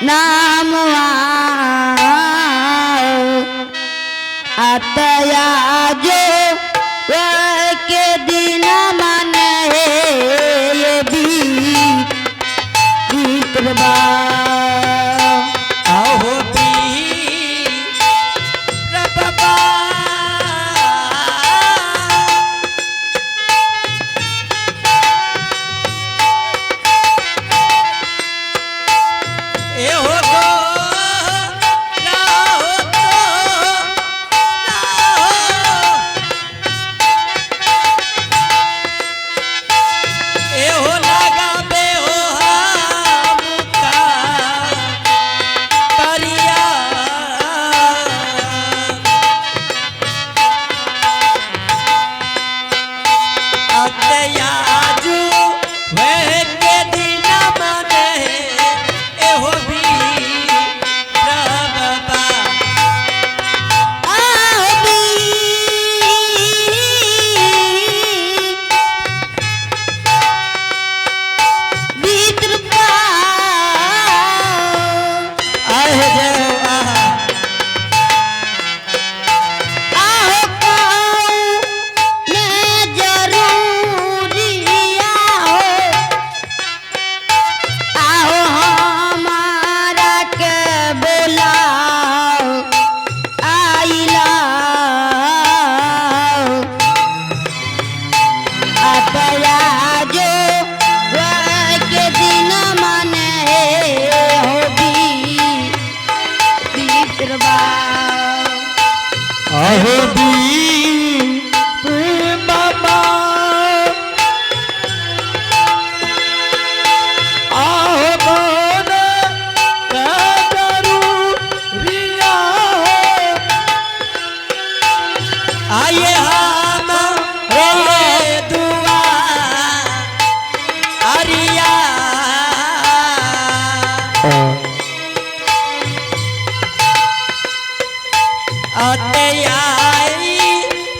नामवा अतया जो के दिन मन है ये भी बीतरबा। आहो बाबा। ए हो गो राहो तो राहो। ए हो लगाबे हो हमका करिया। अतयाजू वह के दिन मने एहो भी प्रभा। आए जय आहा। आहो दी बाबा आहो कौन जरूरिया हो। आइए हम रे दुआ अरिया। अतयाई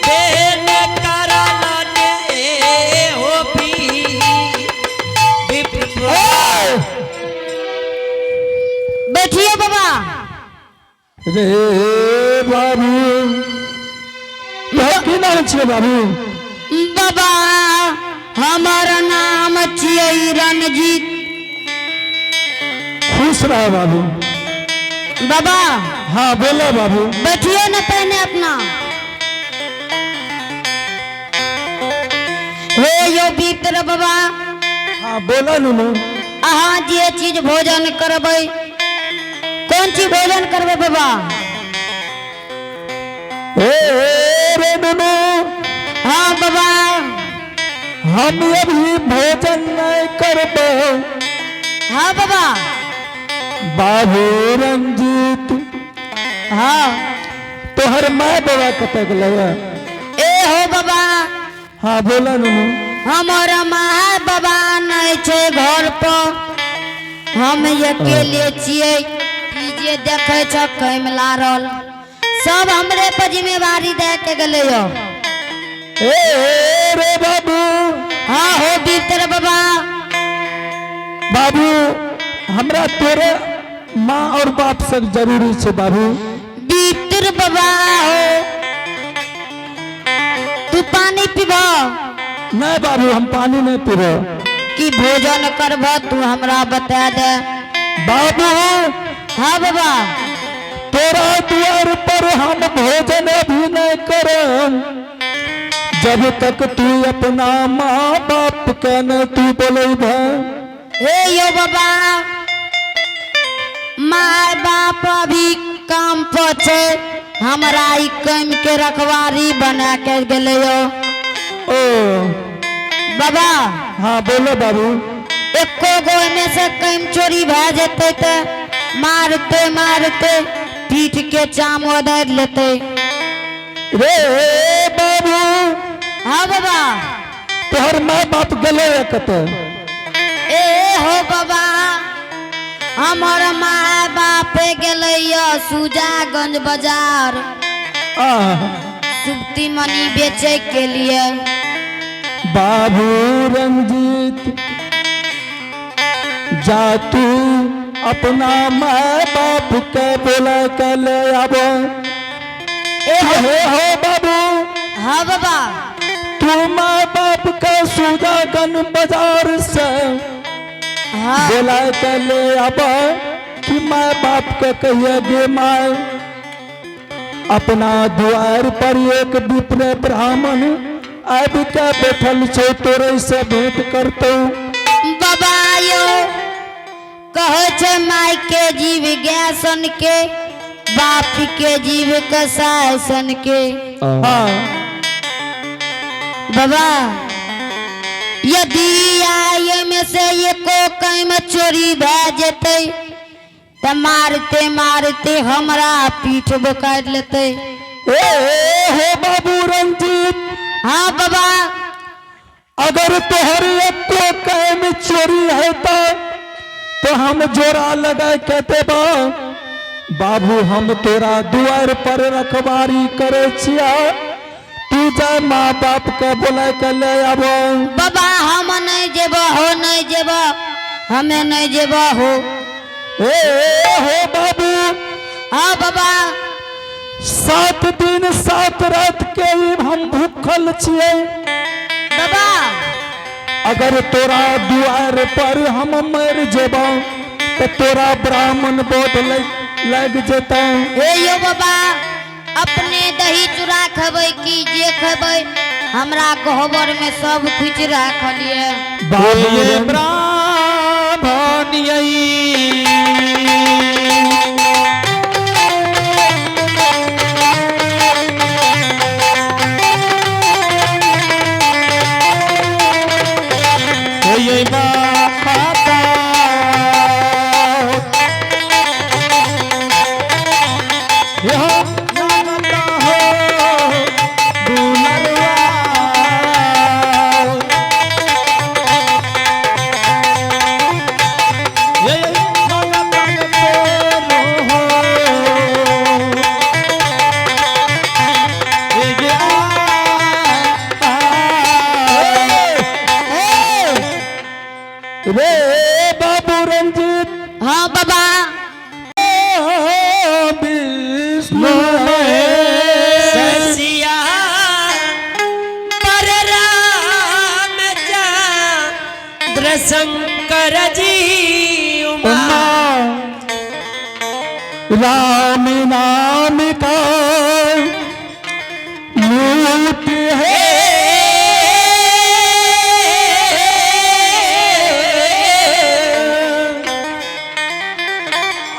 बेन करलन ए हो भी विप्र। बैठिए बाबा। रे बाबू, तोहर की नाम छियै बाबू? बाबा, हमर नाम छियै रणजीत। खुश रह बाबू। बाबा। हाँ, बोलो बाबू। बैठिए न पहने अपना। हे यो भीतर बाबा। हाँ, बोलो नुनू। अहाँ जे चीज भोजन करबै, कोन चीज भोजन करबै बाबा? ए रे नुनू। हाँ बाबा। हम अभी भोजन नहीं करबो। हाँ बाबा। बाबू रंजीत। हाँ। तोहर माय बाबा कतऽ गेलै? ए हो बाबा। हाँ, बोलो नुनू। हमर माय बाबा नहीं छै घर पर, हम अकेले छियै। ई जे देखै छ कैमला रहल, सब हमरे पर जिम्मेवारी दे के गेलै यो। ए रे बाबू। हाँ हो भीतर बाबा। बाबू, हमरा तोरे माँ और बाप सब जरूरी छै बाबू। भीतर बाबा हो, तू पानी पीब? नहीं बाबू, हम पानी नहीं पीबो। कि भोजन करब, तू हमरा बता दे। बाबू। हाँ बाबा। तोरा द्वार पर हम भोजन अभी नहीं करब जब तक तू अपना माँ बाप के न तू बोलेब। हे यो बाबा, माय बाप अभी काम पर छै, हमरा ई काम के रखवारी बना के गेलै यो। ओ। बाबा। हाँ, बोलो बाबू। एको गो एमे से काम चोरी भए जेतै तऽ मारते मारते पीठ के चाम उधारि लेतै। रे बाबू। हाँ बाबा। तोहर माँ बाप गेलै कतऽ? ए हो बाबा, हमर माय बाप गेलै यऽ सुजागंज बाजार आह। सुप्ती मनी बेचे के लिए। बाबू रंजीत, जा तू अपना माँ बाप के बोला के ले आबो। ए हो। हे हो बाबू। हाँ बाबा। तू माँ बाप के सुजागन बाजार से हाँ बोला के ले आबो कि माँ बाप के कहिए गे माँ, अपना द्वार पर एक विप्र ब्राह्मण आबि के बैठल छौ, तोरे से भेंट करतौ। बाबा यो कहै छै माय के जीव गाय सन के, बाप के जीव कसाय सन के। हाँ। बाबा यदि आय में से एको कहीं में चोरी भए जेतै त मारते मारते हमरा पीठ बोकारि लेतै। ए हो बाबू रंजीत। हाँ बाबा। अगर तोहर एको कहीं में चोरी है तो हम जोरा लगा के देबा। बाबू हम तोरा दुआर पर रखवारी करे छिया, तू जा माँ बाप के बोला के ले आबो। बाबा हम नहीं जेबो हो, नहीं जेबो, हमें नहीं जेबो हो। ए हो बाबू। हाँ बाबा। 7 दिन 7 रात के ही हम भूखल छियै। बाबा अगर तोरा दुआर पर हम मर जेबो तो तोरा ब्राह्मण बोध लग जेतौ। हे यो बाबा, अपने दही चूड़ा खेबै कि जे खेबै, हमरा गहबर में सब कुछ राखलिए। बाबू ये ब्राह्मण यही ये माता यह माता हो दुलरवा ये माता हो ये आ रे बाबू रंजीत। हाँ बाबा। विष्णु ससिया पर राम चंद्र शंकर जी उमा राम नाम का लूट है।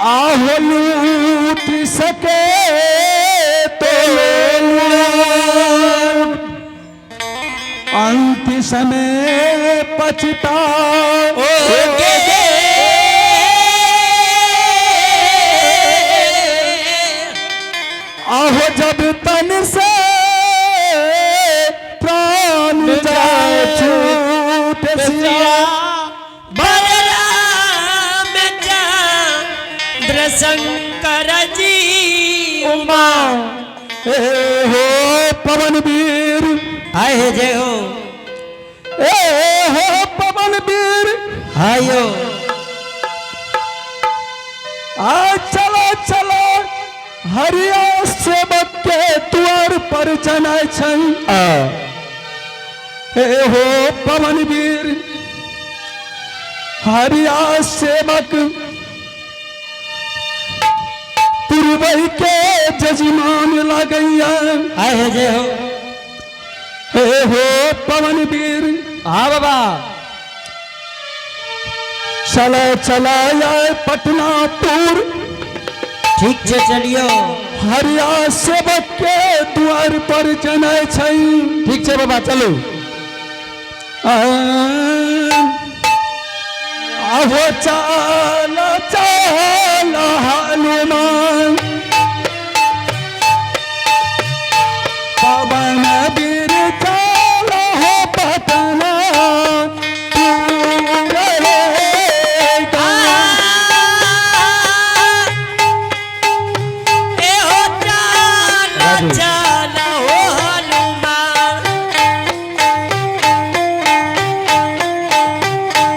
आहो लूट सके तो ले लूट, अंत समय पछता आहो जब तन से प्राण जाए छूट सिया। बलराम चंद्र शंकर जी उमा ए हो पवन वीर। आए हे जय हो। ए हो पवन वीर। आयो आ चलो चलो हरिया सेवक के द्वार पर जना छै। ए हो पवन वीर, हरिया सेवक पुरवई के जजमान लगैया। आए हे जय हो। हे हो पवन वीर। हाँ बाबा। चलो चला आए पटनापुर। ठीक छे चलियो। हरिया सेवक के द्वार पर जना छै। ठीक छै बाबा, चलू। आहो चल चल हनुमान, पवन वीर चल हो पटना। ए हो चल चल हो हनुमान,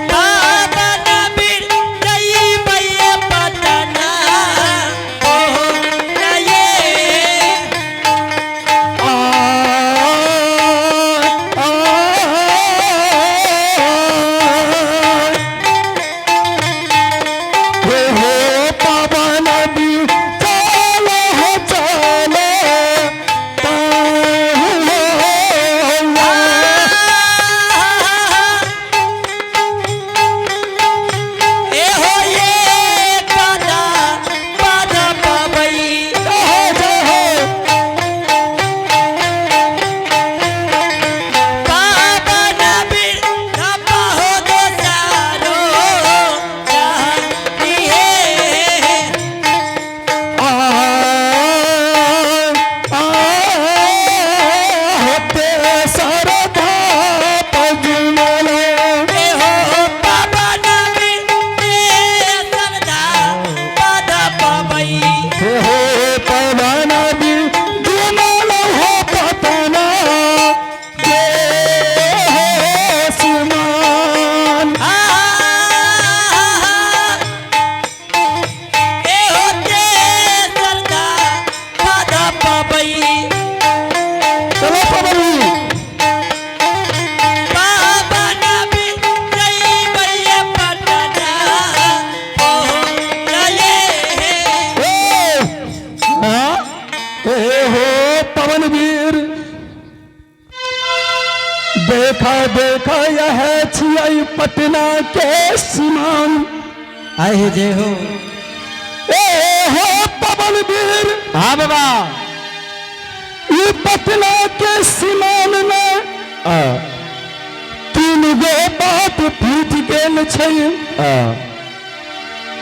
बाबा नबीर जई भैया। पटना के सीमान। आए हे जय हो। ए हो पवन वीर। हाँ बाबा। ई पटना के सीमान में तीन गो बात फूट गेल छै।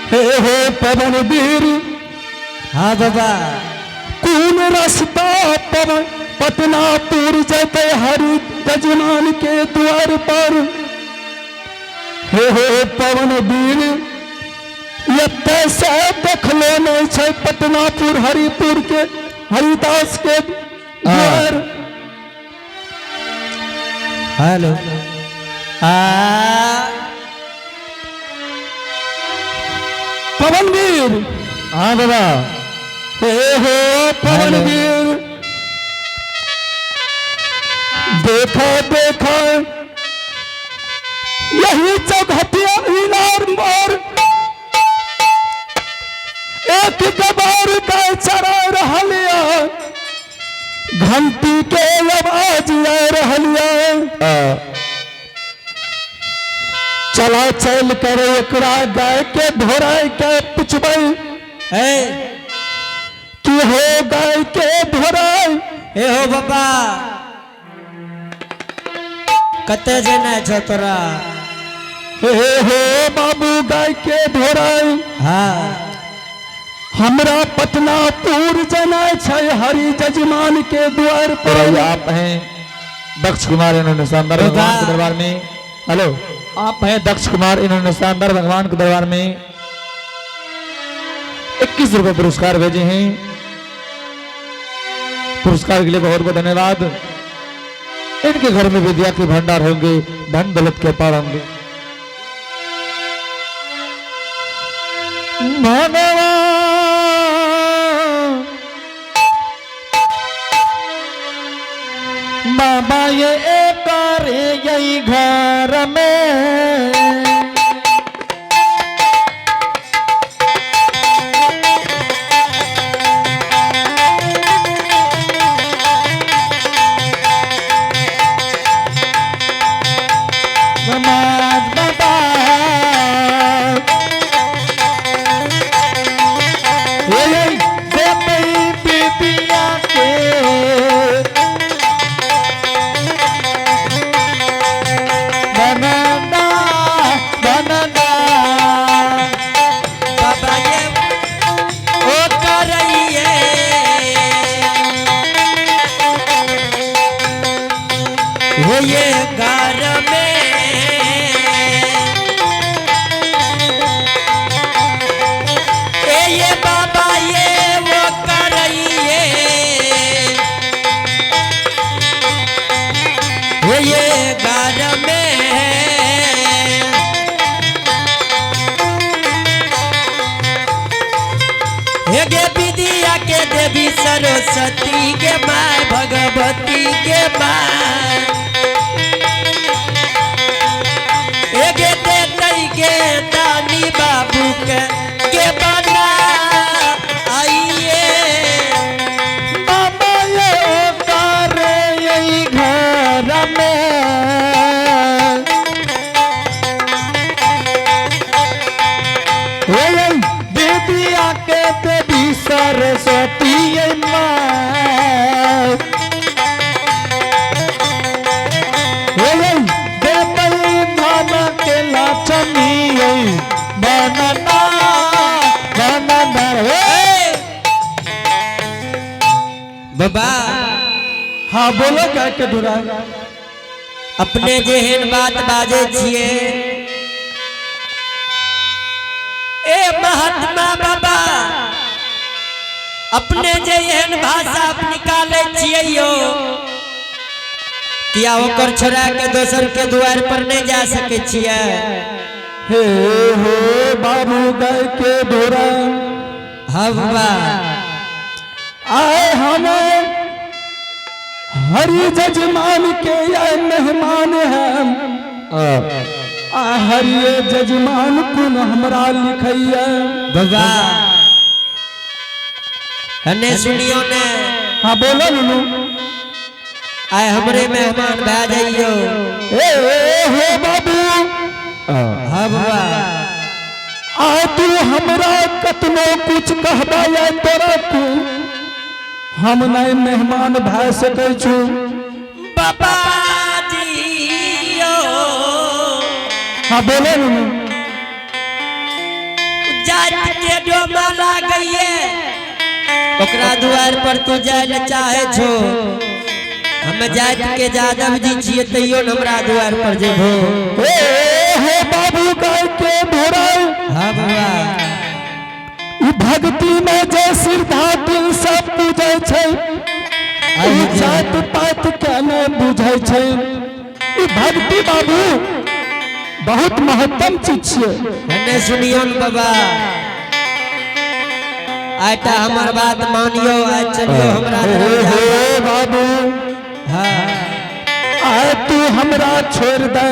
हे हो पवन वीर। हाँ बाबा। कोन रास्ता पर पटनापुर जैते हरि जजमान के द्वार पर? हे हो पवन वीर, एतऽ से देखलो नहीं छै पटनापुर हरिपुर के हरिदास के द्वार। हेलो आ। पवन वीर। हाँ बाबा। हे हो पवन हेलो। वीर, देखो देखो, यही चौघटिया इनार मोर एक गबार गाय चरा रहल या, घंटी के आवाज आ रहल या। चला चल कर एकरा गाय के ढोराय के पुछबै ए कि हो गाय के ढोराय। ए हो बाबा, कते जेना छौ तोरा? हे हो बाबू, गाय के ढोराय। हाँ। हमरा पटनापुर जाना छै हरि जजमान के द्वार और पर। अभी आप हैं दक्ष कुमार, इन्होंने शानदार बाबा। भगवान के दरबार में, हेलो, आप हैं दक्ष कुमार, इन्होंने शानदार भगवान के दरबार में 21 रुपए पुरस्कार भेजे हैं। पुरस्कार के लिए बहुत बहुत धन्यवाद। इनके घर में विद्या के भंडार होंगे, धन दौलत के पार होंगे। भगवान बाबा ये करे यही घर में। समाज बाबा ये देते विद्या के बनना बनना। बाबा ये ओ करइए हो ये घर में। ए ये बाबा ये वो करइए हो ये घर में। हे गे विद्या के देवी सरस्वती के माय, भगवती के माय, हे गे देतई के दानी बाबू के बना आइए। बाबा ये करे यही घर में। ये विद्या के देवी सरस्वती ये माँ, ये देवई धन के लक्ष्मी ये बनना बनना रे। बाबा। हाँ, बोलो गाय के ढोराय। अपने जेहन बात बाजे छिए ए महात्मा बाबा, अपने जे एहन भाषा निकाले छिए यो, किया ओकर छोड़ा के दोसर के द्वार पर नहीं जा सके छिए? हे हो बाबू, गाय के ढोराय। हाँ बाबा। आए हमें हरि जजमान के ये मेहमान हैं। आ हरि जजमान कुन हमरा लिखैया। बाबा, हने सुनियो ने। हाँ, बोलो नुनू। आए हमरे मेहमान भए जाइयो। ए हो बाबू। हाँ बाबा। आ तू हमरा कतनो कुछ कहबा या तोरा तू हम नहीं मेहमान भए सकै छु। बाबा जी ओ। हाँ, बोले नु। जात के डोमा लागैये, ओकरा दुआर पर तू जाय ले चाहे छो। हम जात के जादव जी छियै, तैयो न हमरा दुआर पर जेबो? ए हे बाबू गाय के भोराई। हाँ बाबा। ई भक्ति में जे श्रद्धा दिल सब पूजै छै, ई जात पात के ने बुझै छै। ई भक्ति बाबू बहुत महत्तम चीज छियै। एने सुनियो न बाबा, आइटा हमर बात मानियो, आइ चलियो हमरा हे दरवाजा हे पर। बाबू। हाँ। आय तू हमरा छोड़ दे,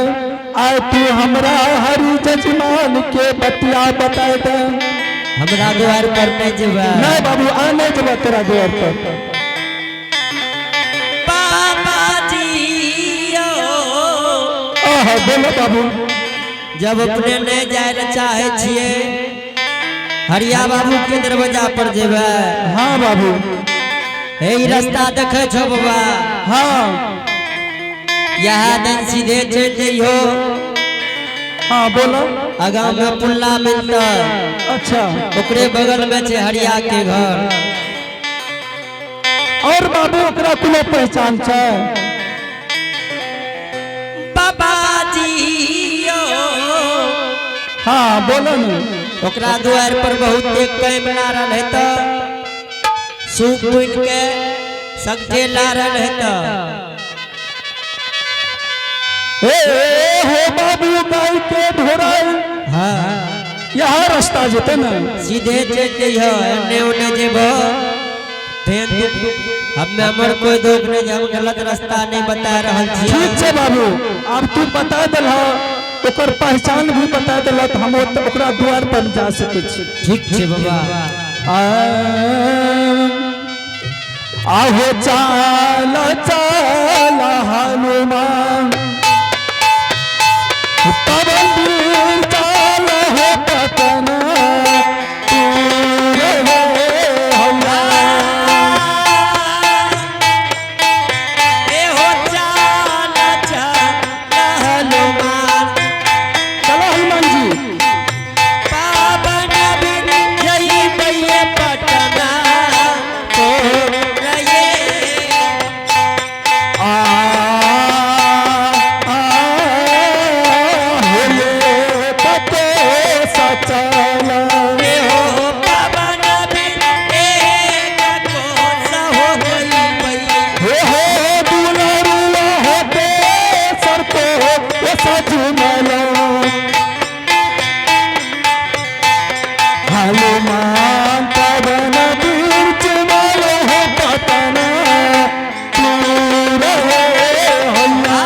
आय तू हमरा हरि जजमान के बतिया बता दे। हमरा द्वार पर नहीं जेबा? नहीं बाबू, आ नहीं जेबा तेरा द्वार पर। बाबा जी ओ। आहा, बोलो बाबू। जब अपने नहीं जाय ले चाहे छियै, हरिया बाबू के दरवाजा पर जेबै? हाँ बाबू। हे, ई रास्ता देखे छो बाबा? हाँ। यहाँ दिन सीधे चलि जइयो। हाँ, बोलो। आगा में पुल्ला मिलता। ओकरे बगल में छै हरिया के घर। और बाबू, ओकरा कोनो पहचान छै? बाबा जी ओ। हाँ, बोलो न। ओकरा दुआर पर बहुत एक कैम लारल है, त सूप बुन के सगठे लारल है त। ए हो बाबू गाय के ढोराई। हाँ। यहाँ रास्ता जेते ना? सीधे चलि जइहो, एने ओने जेबो फेन तू हमे हमर कोई दोख नहीं जे हम गलत रास्ता नहीं बता रहल छियै। ठीक छै बाबू, अब तू बता दिल, ओकर पहचान भी बता दिल, तऽ हम ओकरा द्वार पर जा सकै छी। ठीक छै बाबा। आहो, चाल चाल हनुमान, पवन वीर चाल हो पतन तूर हो हौला। ए हो चाल चाल हनुमान। चलो हनुमान जी। पावन बिन जइबे पटना तो रये। आ आ होले पतो सचल। ए हो पवन बिन एक कोस हो गइबे। हे हो दुलरुआ होते सर को ओ सजमलो, हनुमान पवन वीर चुमलो हो पतना तूर हो हल्ला।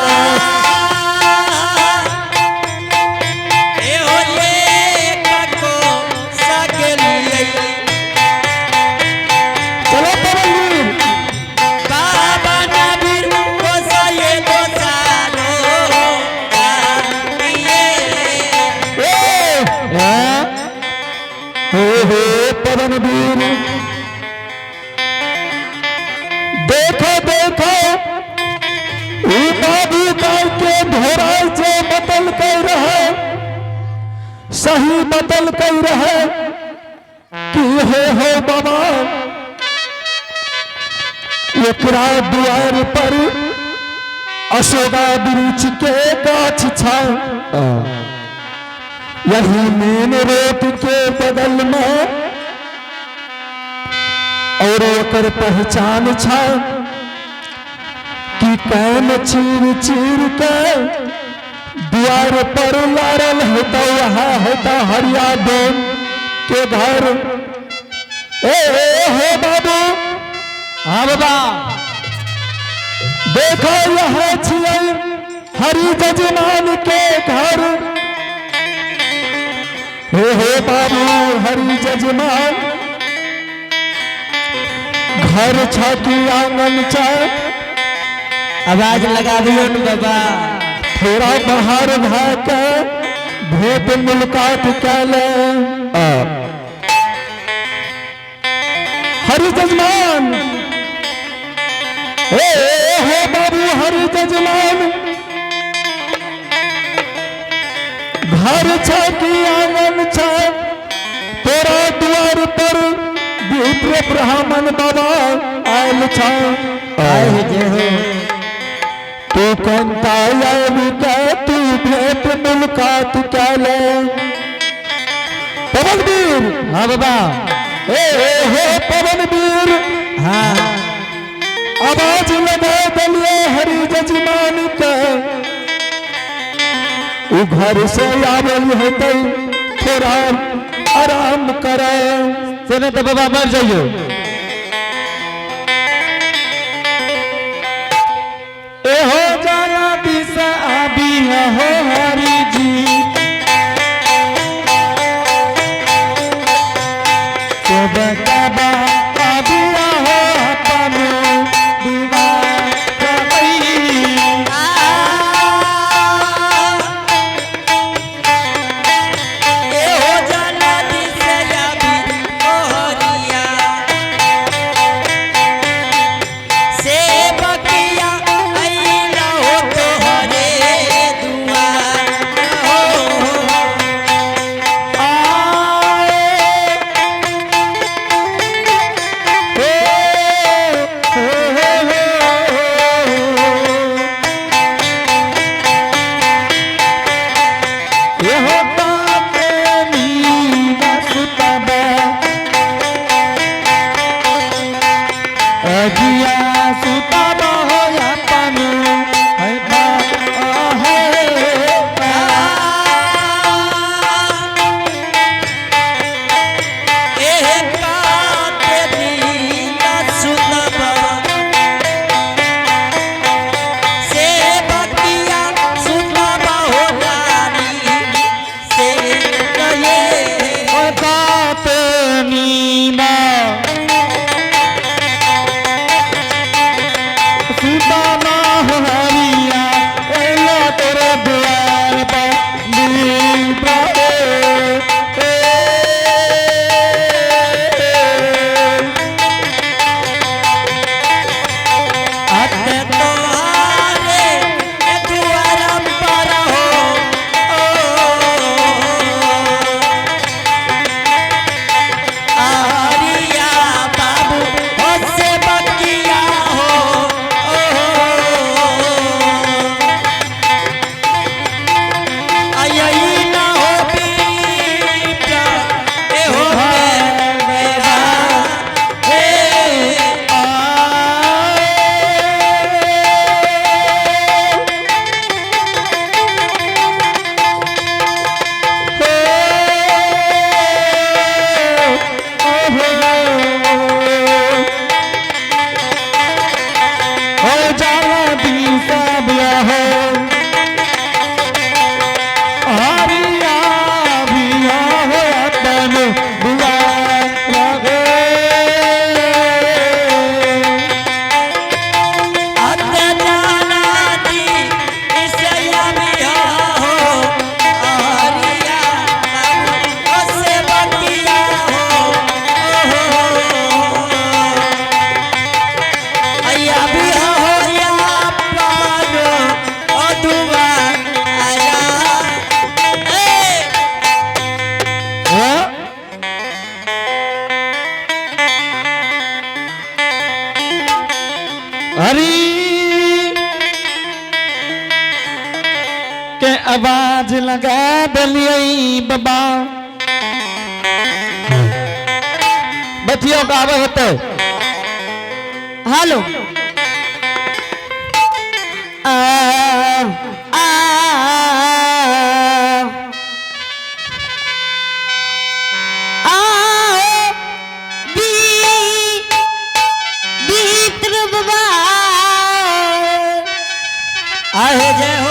ए हो एक कोस के लिए। चलो पवन वीर। पावन बिन कोसाये दोसारो ये। ए हे हे पवन वीर, देखो देखो, ई बाबू गाय के ढोराई जे बदल कर रहे, सही बदल कर रहे कि हे हो बाबा, एकरा दुआर पर अशोका वृक्ष के गाछ छै, यही मेन रोड के बगल में, और ओकर पहचान छै कि can चीर चीर के द्वार पर लारल हेतौ, वहाँ हेतौ हरिया डोम के घर। ए हे बाबू। हाँ बाबा। देखो, यह छियै हरि जजमान के घर। हे हे बाबू, हरि जजमान घर छ कि आंगन छ? आवाज लगा दियो न बाबा। थोड़ा बाहर भऽ के भेंट मुलाकात कैले। हरि जजमान, ए हो बाबू हरि जजमान, घर छ कि आंगन छ, तोरा द्वार पर विप्र ब्राह्मण बाबा आयल छ। आए जय हो। तू कंता आबि के तू भेंट मुलाकात कैले। पवन वीर, हाँ बाबा। ए हो पवन वीर, हाँ आवाज लगा दिलिए हरि जजमान के, उ घर से आवल होते थोड़ा आराम करे। से नहीं तो बाबा मर जाइयो। ए हो जाला दिशा आबी हो हरि जी, बाबा आबी हो अपन दुआर। ए हो जाला दिसया भी ओहरिया, सेवकिया अइला हो तोहरे दुआर हो। एहे काते दीना सुतबा, सेवकिया सुतबा हो डारी से रहे। अत तोहारे दुआर पर हो, ओ आरिया बाबू हो सेवकिया हो, ओ अयई ना हो पीपा ए हो मेरा हे। हरी के आवाज लगा दिलियै बाबा, बचियो के आवे होते। हेलो आ आ आ बी बीत्र बाबा। आहे जय।